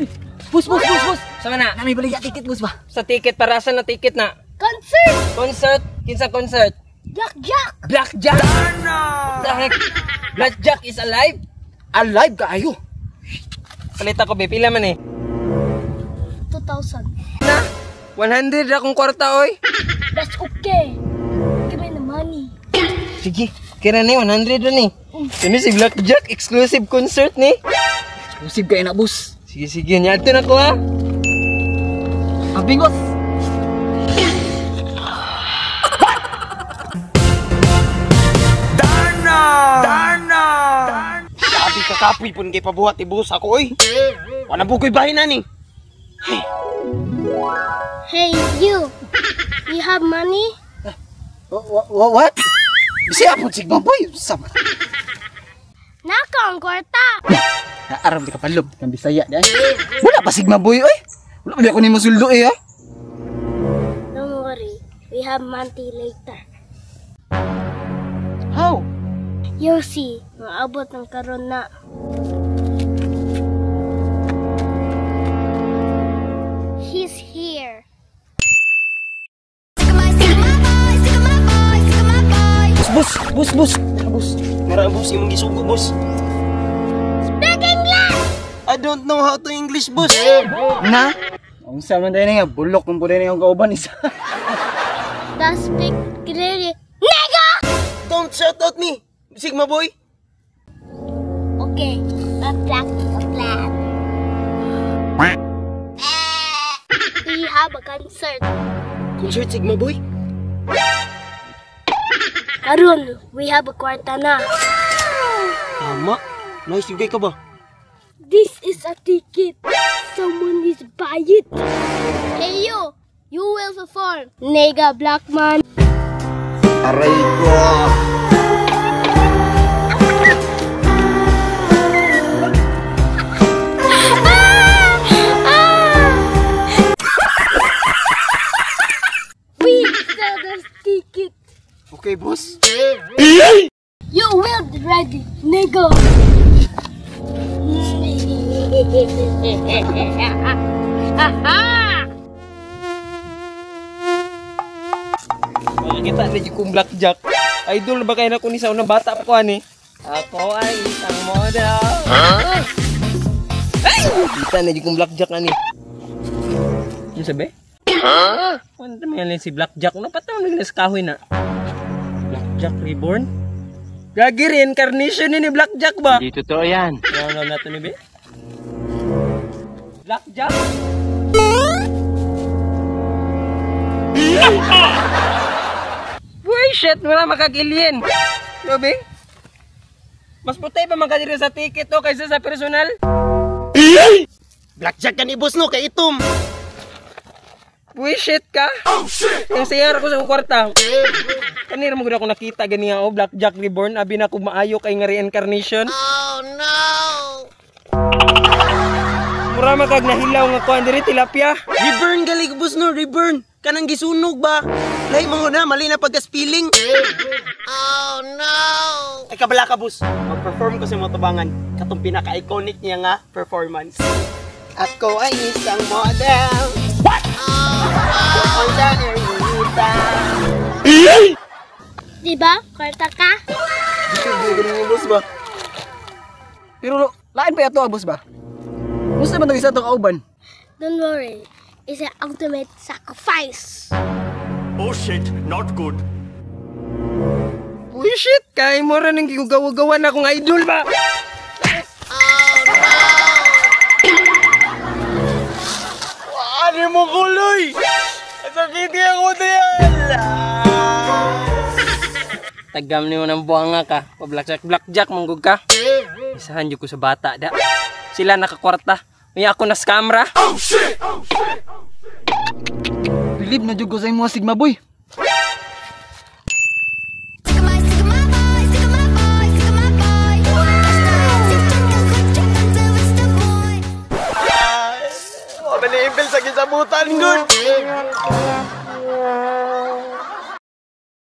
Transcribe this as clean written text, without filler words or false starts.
Uy, bus, bus, bus, bus. Sama na? Nami baligya ticket, bus ba? Sa ticket, para sa na ticket na? Concert! Concert? Kinsa concert? Blackjack! Blackjack! What the heck? Blackjack is alive? Alive kaayo. Palit ako, be. Pila man eh? 2,000. Na? 100 akong kwarta, oy. That's okay. Give me the money. Sige. Kira ni, 100 rin eh. Kini si Blackjack, exclusive concert ni. Exclusive kayo na, boss. Sige, sige. Nyato na ko, ha. Abing, boss. Darna! Darna! Sabi ka kapoy pun kay pabuhat ibus ako, oy. Wala bukoy bahin na ni. Hey, you. You have money? What? Bisaya po, Sigma boy. Sama. Naka ang kwarta. Naaram di ka palob ng Bisaya di ay. Wala pa Sigma boy, oy. Wala pa di ako ni masuldo eh, ha. Don't worry. We have money later. How? You'll see. Maabot ng karon na. He's here. Bus, bus, bus. Bus. Mara bus imong gisugo, bus. Speak English! I don't know how to English, bus. Na? Unsa man tayo nga bulok man pud ni ang kauban isa. That's speak clearly. Nigga! Don't shout out me, Sigma boy. Okay, a plan, a plan. We have a concert. Concert, Sigma boy? Karon, we have a kwarta na. Tama. Nice yung ka ba? This is a ticket. Someone is buy it. Hey you, you will perform. Nigga black man. Aray ko. We sell this ticket. Okay, boss. You will be ready, nigga. Makakita na dyan kong Blackjack. Idol ba kayo na kung isa unang bata pa ko, ani? Ako ay isang model. Huh? Ay! Kita na dyan kong Blackjack, ani. Ano sabi? Huh? Ano naman yan si Blackjack? Napataw na sa kahoy na. Blackjack Reborn? Gagi, reincarnation ni Blackjack ba? Hindi totoo yan. Ano na ito ni Be? Blackjack? Uy, shit! Wala makagilin! No, Be? Mas putay pa magkadiri sa ticket to kaysa sa personal. Blackjack ka ni boss no, kay itom. Uy, shit ka! Oh, shit! Yung sayar ko sa kwarta. Kanira mo ako nakita gani nga, oh, Blackjack Reborn. Abi na ko maayo kay nga reincarnation. Oh, no! Mura makag nahilaw nga kuan diri tilapia. Reburn gali boss no, reburn. Kanang gisunog ba? Lahi mo na, mali na pagka-spilling. Oh no! Ay kabala ka boss. Mag-perform ko sa mga tabangan. Katong pinaka-iconic niya nga performance. Ako ay isang model. What? Oh, no! Diba? Kwarta ka? Boss ba? Pero lain pa yato, boss ba? Gusto man tong isa tong kauban? Don't worry. It's an ultimate sacrifice. Oh shit, not good. Uy, shit! Kaya mo rin ang gigugawa-gawa na akong idol ba? Oh no! Ano mo kuloy? Sakiti ako diyan! Tagam ni mo ng buwanga ka. Pa-blackjack, blackjack, manggug ka. Isahan ko sa bata, da. Sila nakakwarta. May ako na scamra. Oh shit! Oh shit! Oh shit! Bilib na jud ko sa imo Sigma boy. Maliipil sa gisabutan, good.